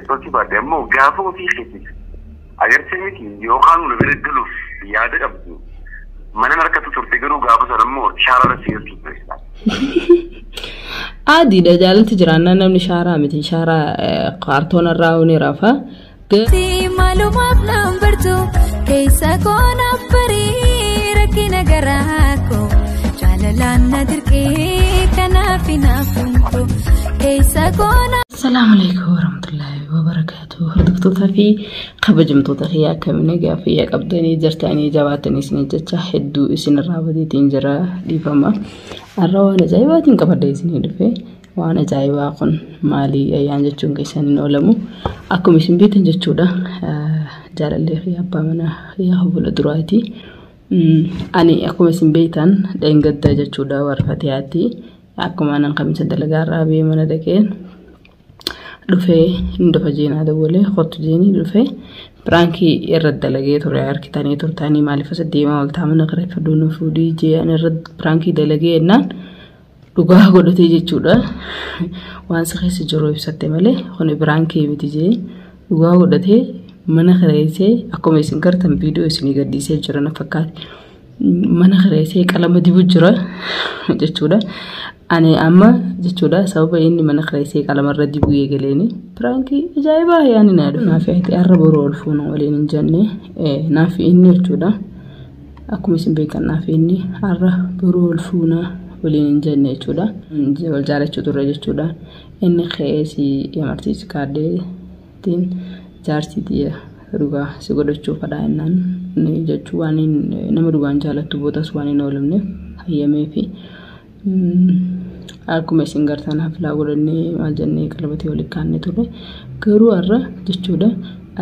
Tolchi baadhe ammoo gaafa ofii keetiif agartee miti yookaan nu bira galuuf yaada qabdu mana harkatu turte garuu gaafa sana immoo shaarara si galchu ture. Adiidha jaalalti jiraannaan namni shaaraa miti shaaraa kaartoona irraa ni rafa. Maalumaaf naan bartu keessa koonaaf barii rakkina garaa koo jaalalaan na dirqee kanaaf hinaafuun keessa koona. Asalaamu alaikum warahmatullahi wabarakatuh. Hordoftootaa fi kabajamtoota kiyyaa akkamiin nagaa fayyaa qabdanii jirtanii jabaatanii isin jecha hedduu isinirraa badeetiin jira dhiifama. Har'a waan ajaa'ibaatiin qabadde isinii dhufe. Waan ajaa'ibaa kun maali ayyaan jechuun keessan hin oolamu. Akkuma isin beektan jechuudha. Jaalallee fi abbaa manaa kiyyaa fuula duraati. Ani akkuma isin beektan dheengadda jechuudha warra Fatiyaatti. Akkuma anan kamisa dalagaa irraa ba'ee mana dhaqeen dhufee hin dhufa jeenaa dawwalee kottu jeenii dhufee piraankii irra dalagee ture harkitanii turtanii maaliif as deemaa ooltaa mana kireeffadhu nu fuudhii jeen irra piraankii dalagee jennaan dhugaa godhatee jechuudha. Waan si keessa jiru ibsatte malee kuni piraankii miti jee dhugaa godhatee mana kireessee akkuma isin gartan viidiyoo isinii gadhiisee jira na fakkaate. Mana kireessee qalama dibu jira jechuudha. Ani amma jechuudha sababa inni mana kireessee qalamarra dibuu eegaleeni piraankii ajaa'ibaa yaani naa dhufe. Naaf ati har'a boruu ol fuuna waliin hin jenne naaf inni jechuudha. Akkuma isin beektan naaf inni har'a boruu ol fuuna waliin hin jenne jechuudha. Wal jaalachuu turre jechuudha. Inni ka'ee amartiis kaaddeetiin jaarsi xiyya dhugaa si godhachuu fadhaa jennaan jechuu waan nama dhugaan jaalattu boodas waan hin oolamneef hayyamee fi akkuma isin gartaan haflaa godhannee maal jennee qalbatee waliin kaannee turre garuu har'a jechuudha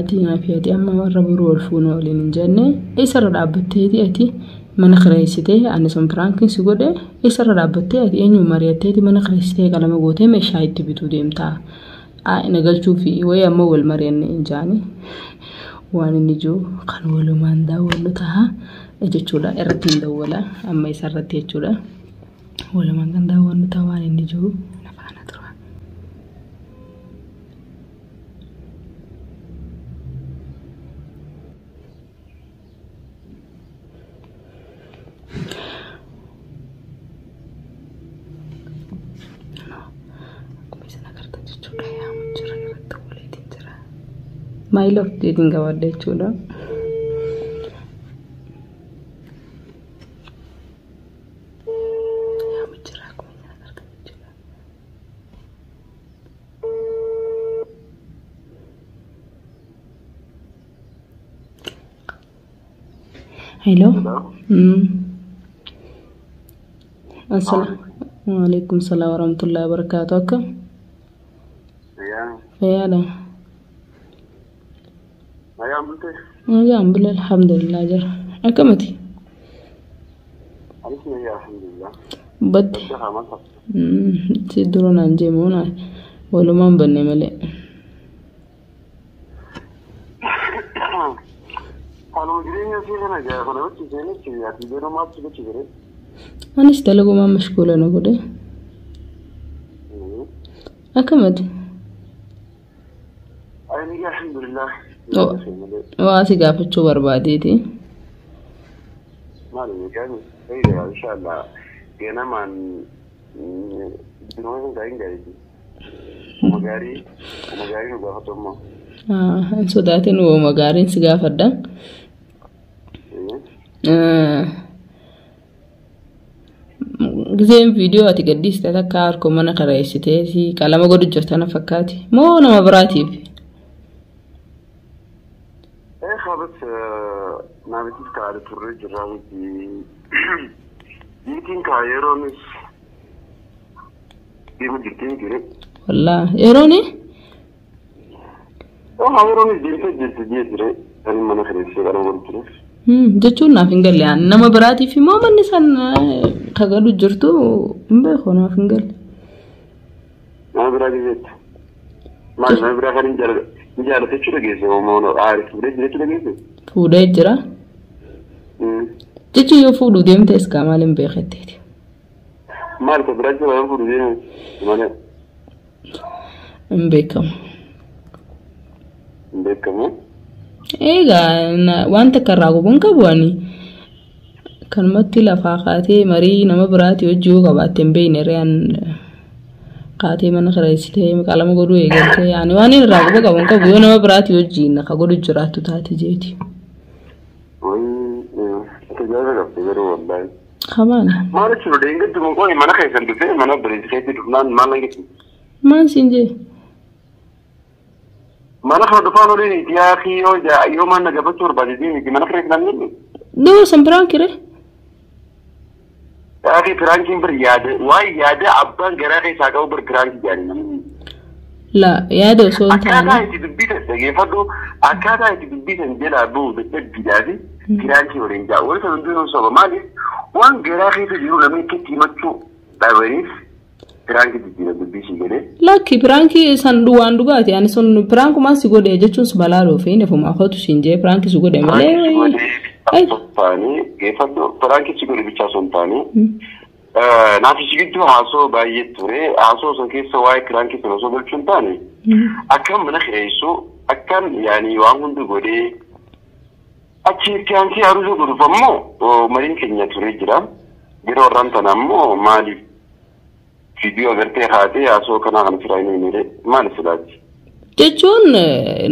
ati naaf ati amma warra boruu ol fuuna waliin hin jenne isarra dhaabbatteeti ati mana kireessitee ani sun piraankiin si godhe isarra dhaabbattee ati eenyu mari'atteeti mana kireessitee qalama gootee meeshaa itti bituu deemtaa. Na galchuu fi wayii ammoo wal mari'anne hin jaani waan inni jiru kan walumaan daawwannu ta'a jechuudha irratti hin dawwala amma isarratti jechuudha. Walumaan kan daawwannu ta'a waan inni jiru na faana tura. Akkuma isin agartan jechuudha yaamu jira irratti waliitiin jira. My love jeetiin qabadde jechuudha. Yaamu jira akkuma isin agartan jechuudha. Hello. Assalamu alaikum salaam warahmatullahi wabarakatuh. Akkam? Fayyaadha. Nagaan bultee? Nagaan bule alhamdulillah jira. Akkamati? Anis nagaa alhamdulillah. Batte. Si dura naan jeemu na walumaan banne malee. Haaluma jireenya isii kana gaa kana wajji seenechi ati yeroo maaltu gochi jedhee? Anis dalagumaan mashguula na godhe. Akkamati? Ani nagaa alhamdulillah. Waa si gaafachuu barbaadeeti. Maali meeqaan? Egaa inshallah ganamaan biroo hin gaariiti. Uma gaarii uma gaarii nu gaafatu ammoo. Hin sodaatin uuma gaariin si gaafadha. Giseen viidiyoo ati gadhiiste takka harkoo mana kireessitee si qalama godhu jirta na fakkaati. Moo nama biraatiif? Habas naabitiif kaa'aa turre jirraa miti. Niitiin kaa yeroonis deemu jirti miti ree. Wallaa yerooni? Yeroonis deemtee jirti jee ture. Ani mana kireessee qalama godhu tureef. Jechuun naaf hin galle nama biraatiif immoo manni san ka galu jirtu hin beeku naaf hin galle. Nama biraa keessatti. Maal nama biraa kan hin jaalate jechuudha geesse moo aari fuudhee jira jechuudha geesse? Fuudhee jira. Jechuun yoo fuudhuu deemte iskaa maal hin beeketteeti. Maal ka biraa jira yoo fuudhuu deeme malee? Hin beekamu. Hin beekamu. Egaa waan takka irraa quban qabu ani. Kanumatti lafaa kaatee marii nama biraati hojii yoo qabaatte hin beekne re'aan kaatee mana kireessitee qalama godhuu eegaltee ani waan inni irraa quba qabu hin qabu yoo nama biraati hojiin ka godhu jiraattu taate jeeti. Tajaajila qabdi garuu wallaahi. Hamaan. Maal jechuudha deengatti mun qoyi mana keessan dhufee mana bareechiseetti dhufnaan maal nan jechuudha. Maal siin jee? Mana kana dhufaan oliin itti yaaqii yoo yoo maal na gabbachuu barbaade deemiti mana kireessan nan jedhu. Doo san biraan kiree? Yaaqii piraankiin bir yaada waan yaada abbaan garaa keessaa qabu bir piraankii jaanii. La yaada osoo hin taane. Akkaataa itti dubbisan dhageeffadhu akkaataa itti dubbisan jalaa bu'u dadhabbiidhaa fi piraankii waliin ja'a. Wali sana hundinuu soba maaliif waan garaa keessa jiru namni itti himachuu dhabaniif piraankii jijjiira dubbii ishii galee. Lakki piraankii san waan dhugaati ani sun piraankumaan si godhe jechuun si balaa dhoofee nefuma kootu siin jee piraankii si godhe malee. Taanii geeffadhu piraankii si godhe bichaa osoo hin taane. Naaf si gidduu haasoo baay'ee ture haasoo osoo keessa waa'ee piraankii sana osoo galchuu hin taane akkam mana kireessu akkam yaani waan hundi godhee achi itti aansee haruusa godhuuf ammoo mariin keenya turee jira. Yeroo warraan tana ammoo maaliif viidiyoo agartee haatee haasoo kanaa kana firaa hin himire maaliif silaati? Jechuun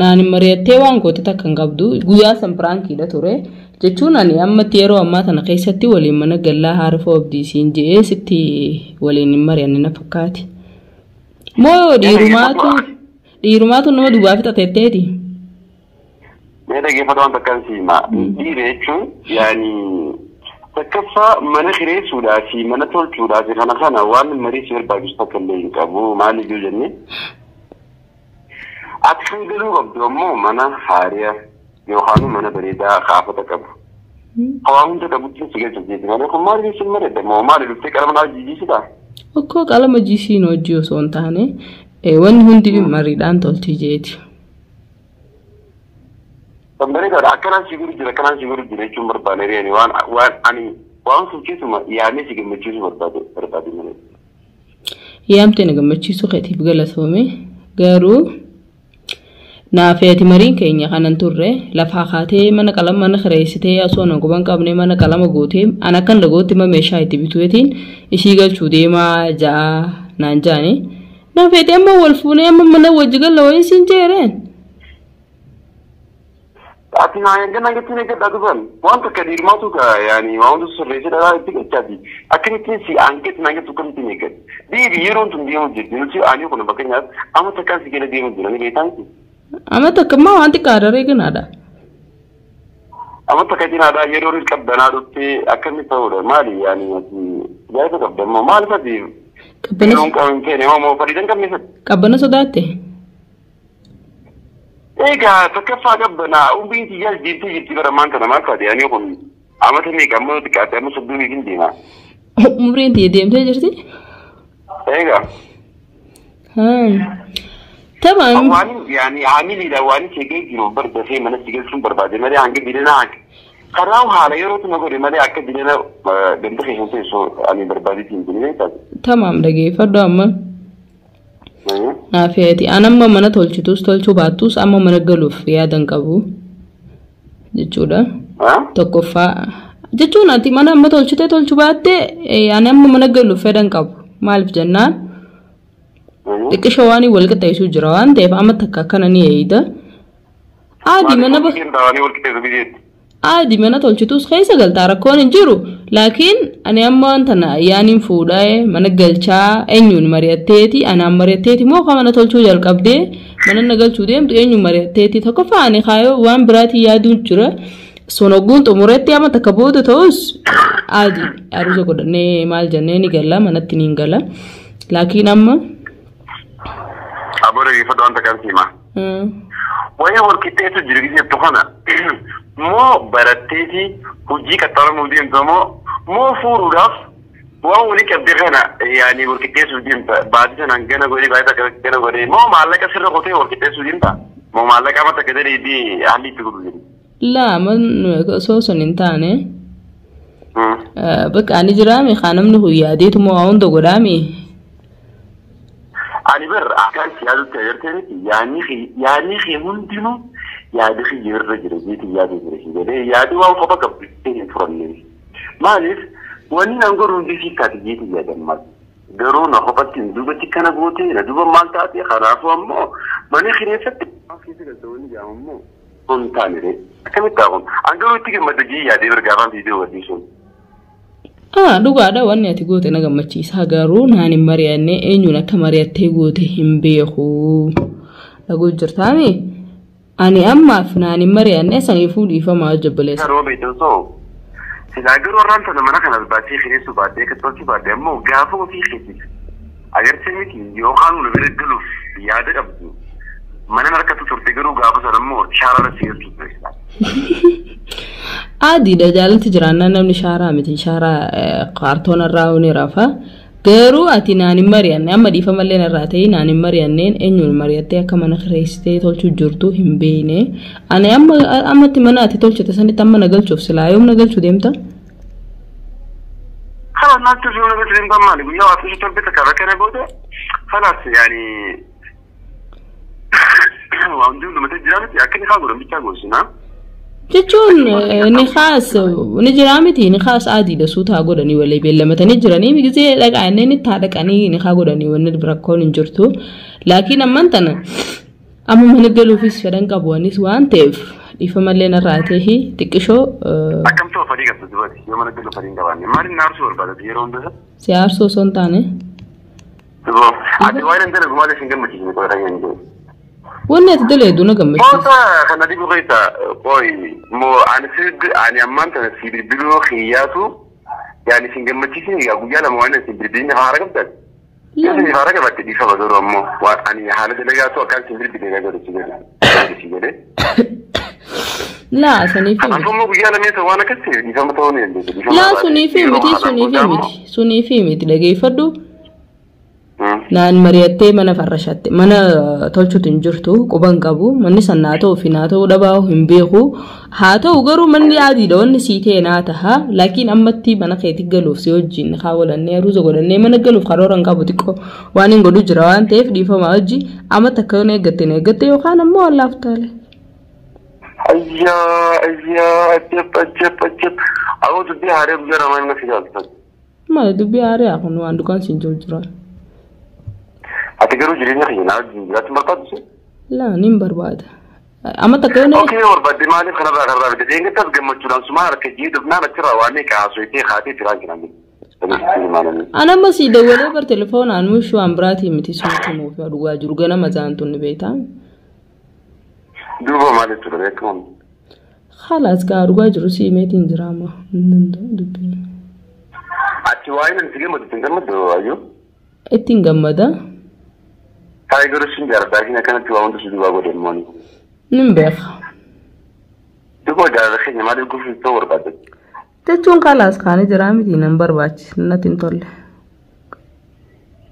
naan mari'attee waan goote takka hin qabdu guyyaa san piraankiidha ture. Jechuun ani ammatti yeroo ammaa tana keessatti waliin mana gallaa haarifoo abdii siin je'ee sitti waliin hin mari'anne na fakkaati. Moo dhiirumaatu nama duwwaa fixateetteeti? Mee dhaggeeffatu waan takkaan si hima. Dhiira jechuun yaani takkaffaa mana kireessuudhaa fi mana tolchuudhaa fi kana kana waan marii si barbaachisu takka illee hin qabu maaliif yoo jenne. Ati kan galuu qabdu ammoo mana haariyaa yookaan mana bareedaa kaafata qabu. Hawaa hunda qabutti si galcha jeeti malee kun maaliif sin mareedda moo maali dhuftee qalama naa jijjiisitaa? Okkoo qalama jisiin hojii osoo hin taane wanni hundi mariidhaan tolti jeeti. Kan bareedaadha akkanaan si godhu jira akkanaan si godhu jira jechuun barbaade reeni waan ani waan sun keessuma yaamee si gammachiisuu barbaade malee. Yaamtee na gammachiisuu keetiif galatoome garuu naafeeti mariin keenya kanan turre lafaa kaatee mana qalama mana kireessitee osoo na quban qabne mana qalama gootee an akkan dhagootti ma meeshaa itti bituutiin ishii galchuu deemaa ja'a naan jaani naafeeti amma wal fuunee amma mana wajji galla wayiin siin jeereen. Ati naa ganna jettee eeggadhaa dhufan waan takka dhiirmaatu ka yaani waan hundi sirreessee dhalaa itti galchaati akkamittiin si aangetti naa jettu akkamittiin eeggadha. Deebi yeroon tun deemu jirti nuti ani kun fakkeenyaaf amma takkaan si gala deemu jira ni beektaa miti. Amma takka immoo waan xiqqaadha reeganaadha. Amma takka jinaadha yeroo qabbanaa dhuftee akkamitti ta'uudha maali yaani ati gaafa qabda immoo maal fati yeroon qaban feene moo fadhiidan qabne fati. Qabbana sodaatte. Egaa takkaffaa qabbanaa umriin xiyyaas deemtee jirti bara maan tana maal taate yaani kun amata meeqa ammoo xiqqaate amma soddomii hin deema. Umriin xiyya deemtee jirti? Egaa. Tamam. Waan yaani haamiliidha waan ishee jiru bardafee mana si galchuun barbaade malee hanga bidena karaa haala yerootu na godhe malee akka bidena ganda keessan teessoo ani barbaadeetiin hin jiru taate. Tamam dhageeffadhu amma. Naafeeti an amma mana tolchitus tolchuu baattus amma mana galuuf yaadan qabu jechuudha. Tokkoffaa jechuun ati mana amma tolchitee tolchuu baatte ani amma mana galuuf fedhan qabu maaliif jennaan xiqqisha waan wal qixxeessuu jira waan ta'eef amma takka akkana ni eeyida. Aadi mana tolchitus keessa galtaa rakkoon hin jiru laakiin ani amma tana yaaniin fuudhee mana galchaa eenyuun mari'atteeti anaan mari'atteeti moo mana tolchuu jalqabdee mana na galchuu deemtu eenyuun mari'atteeti tokkoffaa ani kaayoo waan biraatii yaaduun jira sonogguun xumuretti amma takka booda ta'us aadi aruusa godhannee maal jennee ni galla manatti ni gala laakiin amma. Aboo dhageeffadhu waan takkaan siima. Wayii wal qixxeessu jiru jettu kana moo baratteeti hojii qaxxaramuu deemta moo moo fuudhuudhaaf waan walii qabdee kana yaani wal qixxeessuuf deemta baatii sanaan gana godhee baatii takka gana godhee moo maallaqa sirra qotee wal qixxeessuuf deemta moo maallaqa amma takka jedhee haalli itti godhu jedhu. Laa osoo sun hin taane bakka ani jiraame kaa namni kun yaadeetu moo waa hunda godhaame. Ani Ani bar akkaan si yaadutti agartee miti yaadni kee hundinuu yaadi kiyya irra jira jeetii yaada jira si jedhee yaadi waan qofa qabdu hin furanne. Maaliif wanni nan godhu hundi si kaati jeetii yaadan maal. Garuu na qofatti duubatti kana goote na duuba maal taate kanaafuu ammoo mana kireeffatti. Keessa galta wanni jedhamu ammoo kun taane ree akkamitti haa kun an garuu itti gammadda jee yaadee bar gaafaan viidiyoo gadhiisuun. Dhugaadha wanni ati goote na gammachiisa garuu naan hin mari'anne eenyuun akka mari'attee goote hin beeku. Dhaguu jirtaami? Ani ammaaf naan hin mari'anne saniifuu dhiifamaa jabbileessa. Yeroo beektu osoo silaa garuu warraan tana mana kanas baatee kireessuu baattee akka tolchuu baattee ammoo gaafa ofii keetiif agartee miti yookaan nu bira galuuf yaada qabdu mana harkatti turte garuu gaafa sana ammoo shaarara si galchuu ture. Adiidha jaalatti jiraannaan namni shaaraa miti shaaraa kaartoona irraa ni rafa. Garuu ati naan hin mari'anne amma dhiifamallee narraa ta'e naan hin mari'anneen eenyuun mari'attee akka mana kireessitee tolchuu jirtu hin beekne. Ani amma ammatti mana ati tolchite sanitti amma na galchuuf silaa yoom na galchuu deemta? خلاص ما تشوف يوم بس نظام مالي قول له اعطيني تربيتك على كان بوده خلاص يعني وعندهم لما تجي اكني خاغور بيتاغوس نعم Jechuun ni kaas ni jira miti ni kaas adiidha suutaa godhanii walii beellamatanii jiranii gisee dhaqanii ni taa dhaqanii ni kaa godhanii wanni rakkoon hin jirtu. Laakiin amman tana amma mana galuufis fedhan qabu anis waan ta'eef dhiifamallee narraa ta'e xiqqishoo akkam ta'u fadhii qabdu dubarti yoo mana galu fadhii hin qabaanne maaliin na aarsuu barbaadatu yeroo hunda si aarsuu osoo hin taane. Ati waan hin dalagu maaliif hin gammachiisne qola kan jedhu. Wanni ati dalagu na gammachiisa. Moota kana dhibu keessa qoy moo ani si ani ammaan tana si bilbiluu xiyyaatu yaani si gammachiisne egaa guyyaa lama waan si bilbilni haara qabdan. Isin haara qabatte dhiifama garuu ammoo ani haala dalagaatu akkaan si bilbilee godhu si jedhe. Laa saniif miti. Kanaafuu immoo guyyaa lameen waan akkas ta'e dhiifama ta'uu ni dandeessu. Laa suniif miti suniif miti suniif miti dhageeffadhu. Naan mari'attee mana farrashatte mana tolchuutu hin jirtu quban qabu manni san naa ta'uu fi naa ta'uu dhabaa hin beeku haa ta'u garuu manni adiidha wanni sii ta'e naa taha laakiin ammatti mana keetti galuuf si wajjin haa walannee aruuza godhannee mana galuuf karoora hin qabu xiqqoo waan hin godhu jira waan ta'eef dhiifama wajji amma takka yoon eeggatte na eeggatte yookaan ammoo allaaf taale. Ayyaa ayyaa ajab ajab ajab awwa dubbii haaree guyyaa lamaan na fidaa. Maali dubbii haaree kun waan dukaan siin jiru jira. Ati garuu jireenya kiyya naa wajjin jiraachuu barbaaddu? Laa nin barbaada. Amma takka yoon Okei barbaadde maaliif kanarraa kanarraa fide deengittas gammachuudhaan sumaa harka jee dhufnaan achirraa waan meeqa haasofitee kaatee jiraan jiran. Ana amma sii dawwalee bar telefoonaan mushuu waan biraatii miti sumatti muuf dhugaa jiru ganama zaantu ni beektaa. Duuba maaliif ture beekamu? Khalaas gaa dhugaa jiru sii meetiin jira amma dubbii. Ati waa'ee namti gammadu ittiin gammaddu ayyuu? Ittiin gammada. Taa'ee garuu sin jaalladha akkanatti waa hunda si duubaa godhe immoo. Nin beeka. Duuba jaalala keenya maaliif gufuu ta'uu barbaadde? Jechuun khalaas kaanii jira miti nan barbaachisa natti hin tolle.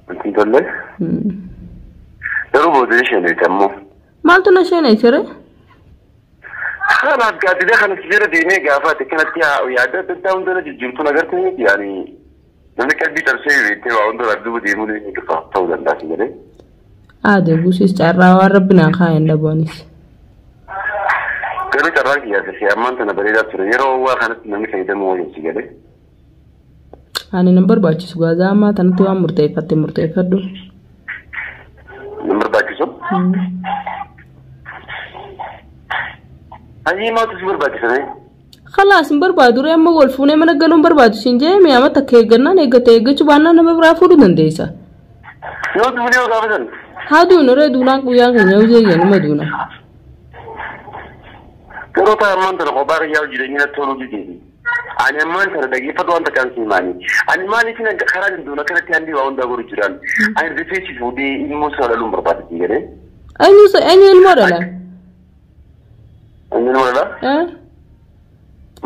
Natti hin tolle? Garuu booda isheen ammoo. Maaltu na isheen eessire? Khalaas gaazexaa kana si jala deemee gaafa ati kanatti yaada adda addaa hunda jijjiirtuun agartee miti yaani namni qalbii cabsee beektee waa hunda duuba deemuu ni dhufa ta'uu danda'a si jedhee. Aadee guusis carraa waan rabbi naa kaa'een dhabuunis. Garuu carraan kiyyaa fi ammaan tana bareedaa ture yeroo waa kanatti namni fayyadamuu waliin si jedhee. Ani nan barbaachisu gaazaa ammaa tanatti waan murteeffatte murteeffadhu. Nan barbaachisu? Hayyee maaltu si barbaachisa? Khalaas hin barbaadu ree amma wal fuunee mana galuun barbaadu siin jee mi'a amma takka eeggannaan eeggatte eeggachuu baannaan nama biraa fuudhuu dandeessa. Yoo duunee yoo gaafatan? Haa duunu ree duunaan guyyaan keenya hojii eegganuma duuna. Garuu ta'a ammaan tana kophaa kiyyaa jireenya natti toluu didee. Ani ammaan tana dhageeffatu wanta kan si maani. Ani maaliifin karaa danda'uun akkanatti haalli waa hundaa godhu jiraan. Ani rifeensi fuudhee ilmoo sana dhaluun barbaada si jedhee. Eenyu ilmoo dhala? Eenyu ilmoo dhala?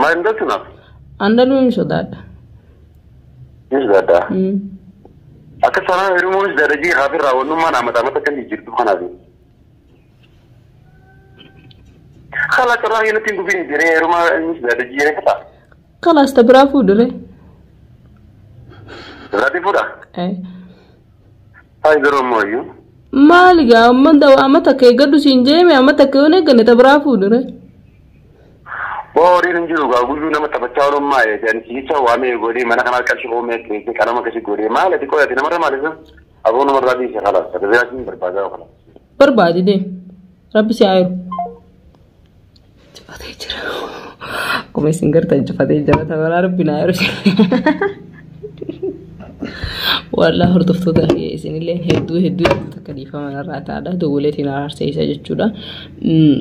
Maal hin dhaltu naaf? An dhaluu hin sodaadha. Hin sodaadha? Akka sanaan hirmuunis darajii haafirraa wannummaan amata amata kan jijjiirtu kanaaf. خلاص الراهي نتي نقول دري رما مش درجي رفتا خلاص تبرافو دري تبرافو ده اي هاي درو مويو Maali gaa amma amma takka eeggadhu siin jeeme amma takka yoon eegganne ta biraa fuudhure. Horiin hin jiru gaa guyyuu nama taphachaa ooluun maali? Ani sigicha waamee godhee mana kanaa qarshii hoomee keessee qalama akkasii godhee maali ati qoyate namarra maali sun? Aboo namarraa dhiise kalaas tajaajila barbaadaa kalaas. Barbaadi deem. Rabbi si haa jiru. Cufatee jira. Akkuma isin gartan cufatee jira. Tabalaa rabbi naa jiru. Wallaa hordoftoota isinillee hedduu hedduu hedduu takka dhiifama irraa taadha. Doggoleetiin araarseessa jechuudha.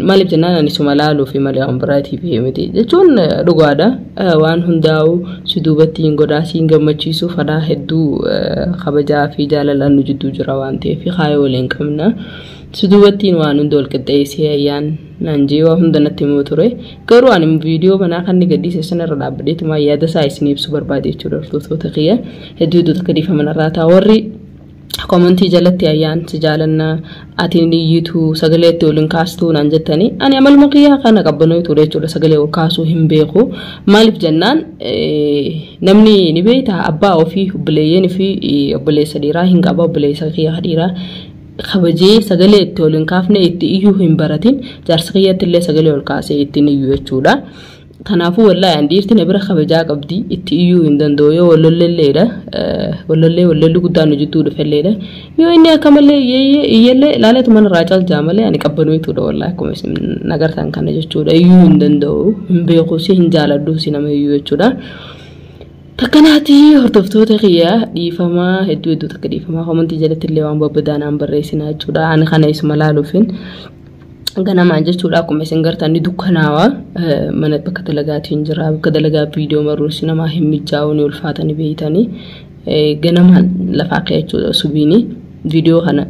Maaliif jennaan ani suma laaluu fi malee waan biraatiif miti jechuun dhugaadha. Waan hundaa'u si duubatti hin godhaa si hin gammachiisu fadhaa hedduu kabajaa fi jaalalaan nu jidduu jira waan ta'eef kaayoo waliin qabna. Si duubattiin waan hunda wal qixxeessee ayyaan naan jee waa hunda natti himuu ture. Garuu ani viidiyoo manaa kan inni gadhiise sana irra dhaabbadeetuma yaada isaa isin ibsuu barbaade jechuudha hordoftoota kiyya. Hedduu hedduu takka dhiifama narraa ta'a. Warri komentii jalatti ayyaan si jaalannaa ati ni iyyitu sagalee itti waliin kaastuu naan jettanii ani amaluma kiyyaa kana qabbanoo ture jechuudha sagalee ol kaasuu hin beeku. Maaliif jennaan namni ni beekta abbaa ofii obboleeyyan fi obboleessa dhiiraa hin qaba obboleessa kiyyaa dhiiraa kabajee sagalee itti ol hin kaafne itti iyyuu hin baratin jaarsa kiyyatti illee sagalee ol kaasee ittiin iyyuu jechuudha. Kanaafuu wallaahi an dhiirti na bira kabajaa qabdi itti iyyuu hin danda'u yoo wallolleelleedha. Wallollee wallolli guddaan nu jidduu dhufelleedha. Yoo inni akka malee iyyellee ilaaleetu mana irraa caljaa malee ani qabbanuutuudha wallaahi akkuma isin nagartan kana jechuudha. Iyyuu hin danda'u hin beeku si hin jaaladhu si nama iyyuu jechuudha. Takkanaati hordoftoota kiyya dhiifamaa hedduu hedduu takka dhiifamaa komentii jalatti illee waan babbadaa naan barreessinaa jechuudha. Ani kana isuma laaluufin ganamaan jechuudha akkuma isin gartan ni dukkanaawaa mana bakka dalagaatiin jira bakka dalagaa viidiyoo maruus namaa hin mijaa'u ni ulfaatanii beeytanii ganamaan lafaa ka'e jechuudha subiini viidiyoo kana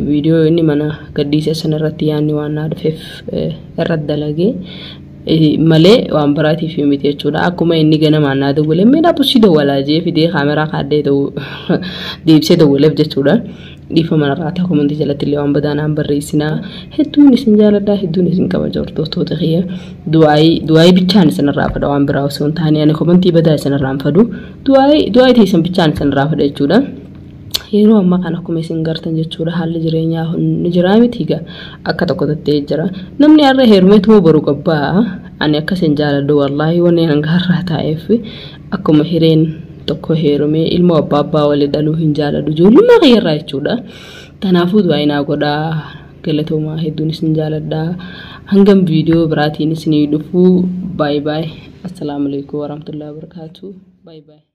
viidiyoo inni mana gadhiise sana irratti yaadni waan naa dhufeef irratti dalagee malee waan biraatiif miti jechuudha. Akkuma inni ganamaan naa dawwalee mee dhaabbu si dawwalaa jee fidee kaameraa kaadhee deebisee dawwaleef jechuudha. Dhiifama narraa ta'a komentii jalatti illee waan badaa naan barreessinaa. Hedduun isin jaaladha hedduun isin kabaja hordoftoota kiyya. Du'aayii bichaan isin irraa fadha waan biraa osoo hin taane ani komentii badaa isin irraa hin fadu. Du'aayii teessan bichaan isin irraa fadha jechuudha. Yeroo ammaa kana akkuma isin gartan jechuudha haalli jireenyaa ni jiraa miti egaa akka tokko tattee jira. Namni har'a heerumeetuma boru qabbaa ani akkas hin jaaladhu wallaahi wanni hanga har'aa taa'eef akkuma hireen tokko heerumee ilmoo abbaa abbaa walii dhaluu hin jaaladhu ijoollummaa kiyyarraa jechuudha. Kanaafuu du'aa naa godhaa galatoomaa hedduun isin jaaladha. Hangam viidiyoo biraatiin isinii dhufu baay'ee baay'ee. Assalaamu alaikum warahmatullahi wabarakatuh. Baay'ee baay'ee.